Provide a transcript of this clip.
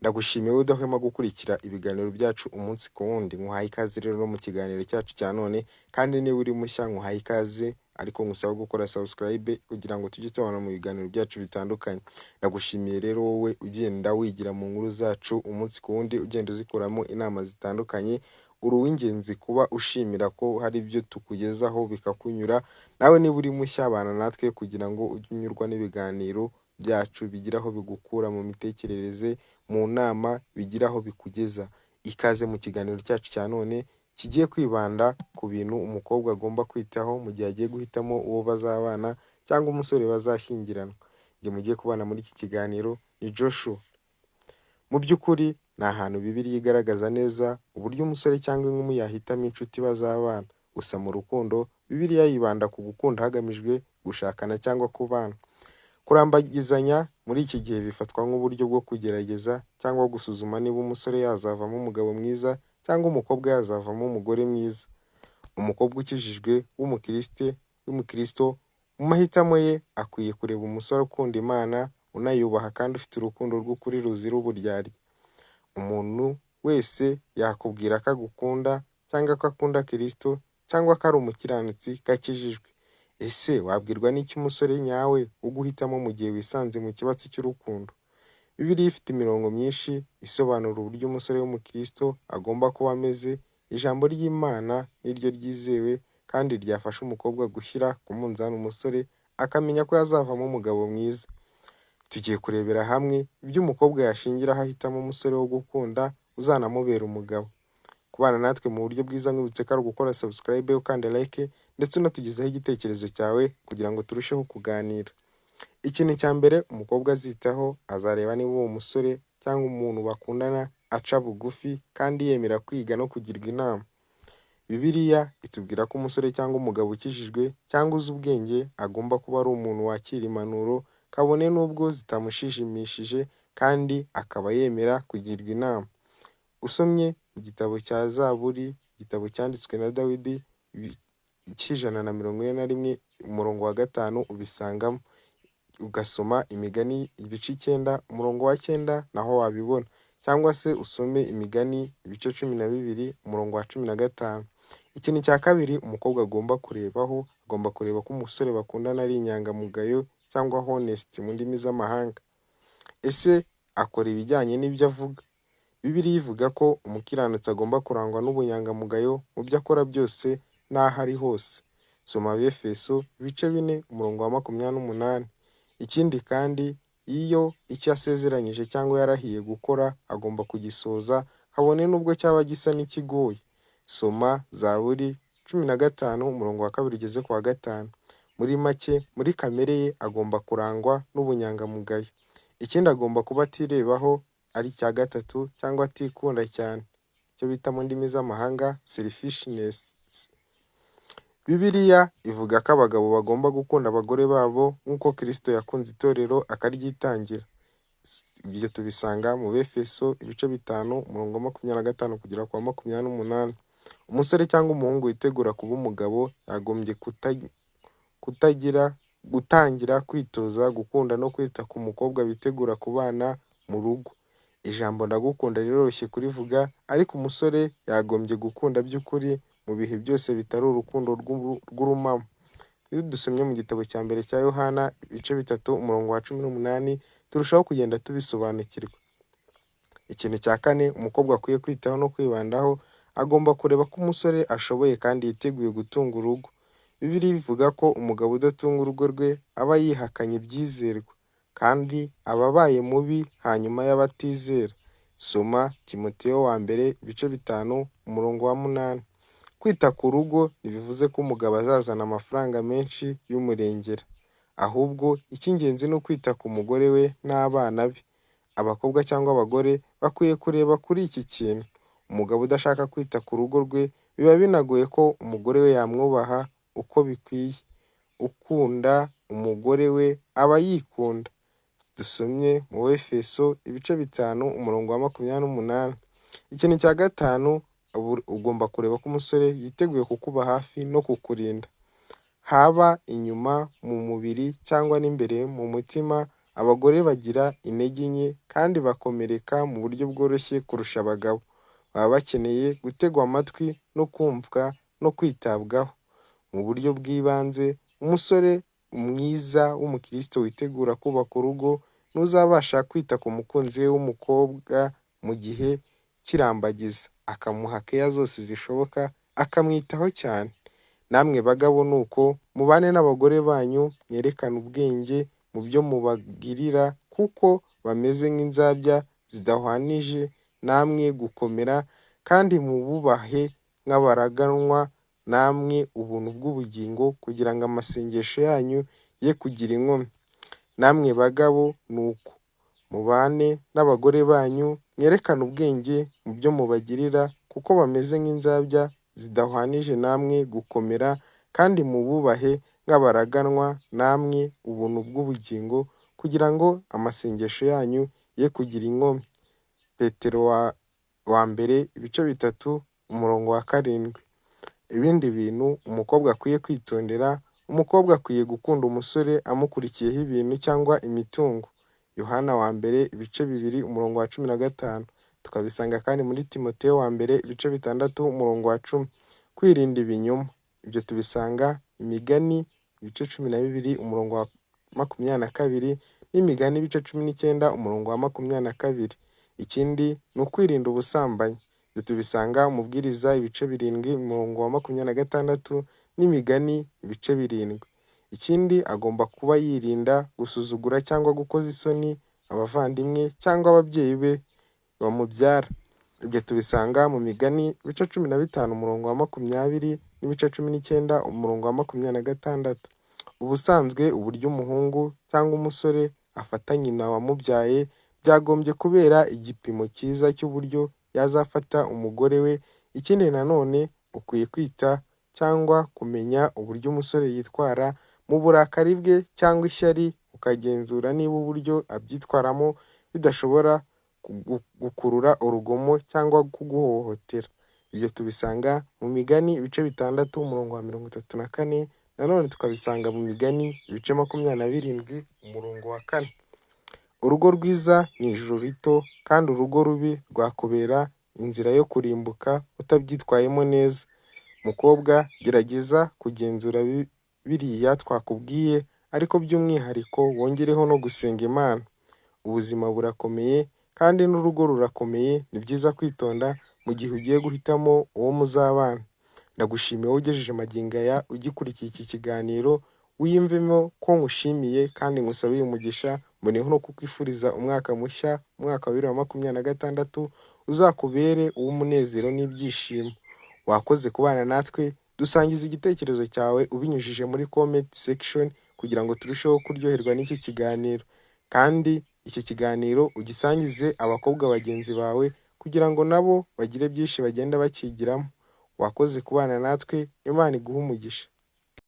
Ndagushimiye wowe udahwema gukurikira ibiganiro byacu umunsi ku wundi. Nkuhaye ikaze rero no mu kiganiro cyacu cya none, kandi niba uri mushya nkuhaye ikaze, ariko ngusaba gukora subscribe kugira ngo tujye tubana mu biganiro byacu bitandukanye. Ndagushimiye rero wowe ugenda wigira mu nkuru zacu umunsi ku wundi, ugenda uzikuramo inama zitandukanye. Uri uw'ingenzi kuba ushimira ko hari ibyo tukugezaho bikakunyura. Nawe niba uri mushya, bana natwe kugira ngo ujye unyurwa n'ibiganiro byacu, bigira aho bigukura mu mitekerereze, mu nama, bigira aho bikugeza. Ikaze mu kiganiro cyacu cya none kigiye kwibanda ku bintu umukobwa agomba kwitaho mu gihe agiye guhitamo uwo bazabana cyangwa umusore bazashyingiranwa. Njye mugiye kubana muri iki kiganiro ni Joshua. Mu by'ukuri ni ahantu Bibiliya igaragaza neza uburyo umusore cyangwa inkumi yahitamo inshuti bazabana. Gusa mu rukundo, Bibiliya yibanda ku gukunda hagamijwe gushakana cyangwa kubana. Kurambagizanya muri iki gihe bifatwa nk'uburyo bwo kugerageza cyangwa gusuzuma niba umusore yazavamo umugabo mwiza cyangwa umukobwa yazavamo umugore mwiza. Umukobwa ukijijwe w'umukristo mu mahitamo ye akwiye kureba umusore ukunda Imana, unayubaha kandi ufite urukundo rw'ukuri ruzira uburyarya. Umuntu wese yakubwira ko agukunda cyangwa ko akunda Kristo cyangwa ko ari umukiranutsi, ko akijijwe. Ese wabwirwa n'iki umusore nyawe wo guhitamo mu gihe wisanze mu kibatsi cy'urukundo? Bibiliya ifite imirongo myinshi isobanura uburyo umusore w'umukristo agomba kuba ameze. Ijambo ry'Imana niryo ryizewe kandi ryafasha umukobwa gushyira ku munzani umusore, akamenya ko yazavamo umugabo mwiza. Tugiye kurebera hamwe ibyo umukobwa yashingiraho ahitamo umusore wo gukunda uzanamubera umugabo. Kubana natwe mu buryo bwiza, nkwibutse ko ari ugukora subscribe, ukanda like, ndetse unatugezaho igitekerezo cyawe kugira ngo turusheho kuganira. Ikintu cya mbere umukobwa azitaho, azareba niba uwo musore cyangwa umuntu bakundana aca bugufi kandi yemera kwiga no kugirwa inama. Bibiliya itubwira ko umusore cyangwa umugabo ukijijwe cyangwa uzi ubwenge agomba kuba ari umuntu wakira impanuro kabone n'ubwo zitamushimishije, kandi akaba yemera kugirwa inama. Usomye mu gitabo cya Zaburi, igitabo cyanditswe na Dawidi, cy'141 umurongo wa 5 ubisangamo. Ugasoma Imigani ibice 9 umurongo wa 9 naho wabibona, cyangwa se usome Imigani ibice 12 umurongo wa 15. Ikintu cya kabiri umukobwa agomba kurebaho, agomba kureba ko umusore bakundana ari inyangamugayo cyangwa honest mu ndimi z'amahanga. Ese akora ibijyanye n'ibyo avuga? Bibiliya ivuga ko umukiranutsi agomba kurangwa n'ubunyangamugayo mu byo akora byose n'aho ari hose. Soma Abefeso ibice 4 umurongo wa 28. Ikindi kandi, iyo icyo asezeranyije cyangwa yarahiye gukora agomba kugisohoza kabone n'ubwo cyaba gisa n'ikigoye. Soma Zaburi 15 umurongo wa 2 ugeze ku wa 5. Muri make, muri kamere ye agomba kurangwa n'ubunyangamugayo. Ikindi, agomba kuba atirebaho, ari icya gatatu, cyangwa atikunda cyane, icyo bita mu ndimi z'amahanga selfishness. Bibiliya ivuga ko abagabo bagomba gukunda abagore babo nk'uko Kristo yakunze itorero akaryitangira. Ibyo tubisanga mu Befeso ibice 5 umurongo wa 25 kugera ku wa 28. Umusore cyangwa umuhungu witegura kuba umugabo yagombye kutagira gutangira kwitoza gukunda no kwita ku mukobwa bitegura kubana mu rugo. Ijambo "ndagukunda" riroroshye kurivuga, ariko umusore yagombye gukunda by'ukuri mu bihe byose, bitari urukundo rw'urumamo. Iyo dusomye mu gitabo cya mbere cya Yohana ibice 3 umurongo wa 18, turushaho kugenda tubisobanukirwa. Ikintu cya kane umukobwa akwiye kwitaho no kwibandaho, agomba kureba ko umusore ashoboye kandi yiteguye gutunga urugo. Bibiliya ivuga ko umugabo udatunga urugo rwe aba yihakanye ibyizerwa, kandi aba abaye mubi hanyuma y'abatizera. Soma Timoteyo wa mbere ibice 5 umurongo wa 8. Kwita ku rugo ntibivuze ko umugabo azazana amafaranga menshi y'umurengera, ahubwo icy'ingenzi ni ukwita ku mugore we n'abana be. Abakobwa cyangwa abagore bakwiye kureba kuri iki kintu. Umugabo udashaka kwita ku rugo rwe biba binagoye ko umugore we yamwubaha uko bikwiye. Ukunda umugore we aba yikunda. Dusomye mu Befeso ibice 5 umurongo wa 28. Ikintu cya gatanu, ugomba kureba ko umusore yiteguye kukuba hafi no kukurinda, haba inyuma mu mubiri cyangwa n'imbere mu mutima. Abagore bagira intege nke kandi bakomereka mu buryo bworoshye kurusha abagabo. Baba bakeneye gutegwa amatwi no kumvwa no kwitabwaho. Mu buryo bw'ibanze, umusore mwiza w'umukristo witegura kubaka urugo n'uzabasha kwita ku mukunzi we w'umukobwa mu gihe cy'irambagiza, akamuha keya zose zishoboka, akamwitaho cyane. Namwe bagabo ni uko, mubane n'abagore banyu, mwerekane ubwenge mu byo mubagirira kuko bameze nk'inzabya zidahwanije namwe gukomera, kandi mububahe nk'abaraganwa namwe ubuntu bw'ubugingo, kugira ngo amasengesho yanyu ye kugira inkomyi. Namwe bagabo ni uko, mubane n'abagore banyu, mwerekane ubwenge mu byo mubagirira, kuko bameze nk'inzabya zidahwanije namwe gukomera, kandi mububahe nk'abaraganwa namwe ubuntu bw'ubugingo, kugira ngo amasengesho yanyu ye kugira inkomyi. Petero wa mbere ibice 3 umurongo wa 7. Ibindi bintu umukobwa akwiye kwitondera, umukobwa akwiye gukunda umusore amukurikiyeho ibintu cyangwa imitungo. Yohana wa mbere ibice 2 umurongo wa 15. Tukabisanga kandi muri Timoteyo wa mbere ibice 6 umurongo wa 10. Kwirinda ibinyoma, ibyo tubisanga Imigani ibice 12 umurongo wa 22 n'Imigani ibice 19 umurongo wa 22. Ikindi ni ukwirinda ubusambanyi, ibyo tubisanga Umubwiriza ibice 7 umurongo wa 26 n'Imigani ibice 7. Ikindi agomba kuba yirinda gusuzugura cyangwa gukoza isoni abavandimwe cyangwa ababyeyi be bamubyara. Ibyo tubisanga mu Migani ibice 15 umurongo wa 20 n'ibice 19 umurongo wa 26. Ubusanzwe uburyo umuhungu cyangwa umusore afata nyina wamubyaye byagombye kubera igipimo cyiza cy'uburyo yazafata umugore we. Ikindi nanone ukwiye kwita cyangwa kumenya uburyo umusore yitwara mu burakari bwe cyangwa ishyari, ukagenzura niba uburyo abyitwaramo bidashobora gukurura urugomo cyangwa kuguhohotera. Ibyo tubisanga mu Migani ibice 6 umurongo wa 34, nanone tukabisanga mu Migani ibice 27 umurongo wa 4. Urugo rwiza ni ijuru rito, kandi urugo rubi rwakubera inzira yo kurimbuka utabyitwayemo neza. Mukobwa, gerageza kugenzura biriya twakubwiye, ariko by'umwihariko wongereho no gusenga Imana. Ubuzima burakomeye kandi n'urugo rurakomeye, ni byiza kwitonda mu gihe ugiye guhitamo uwo muzabana. Ndagushimiye wowe ugejeje magingo aya ugikurikiye iki kiganiro, wiyumvemo ko nkushimiye kandi ngusabiye umugisha, mboneyeho no kukwifuriza umwaka mushya, umwaka wa 2026 uzakubere uw'umunezero n'ibyishimo. Wakoze kubana natwe, dusangiza igitekerezo cyawe ubinyujije muri comment section kugira ngo turusheho kuryoherwa n'iki kiganiro. Kandi iki kiganiro ugisangize abakobwa bagenzi bawe kugira ngo nabo bagire byinshi bagenda bakigiramo. Wakoze kubana natwe, Imana iguhe umugisha.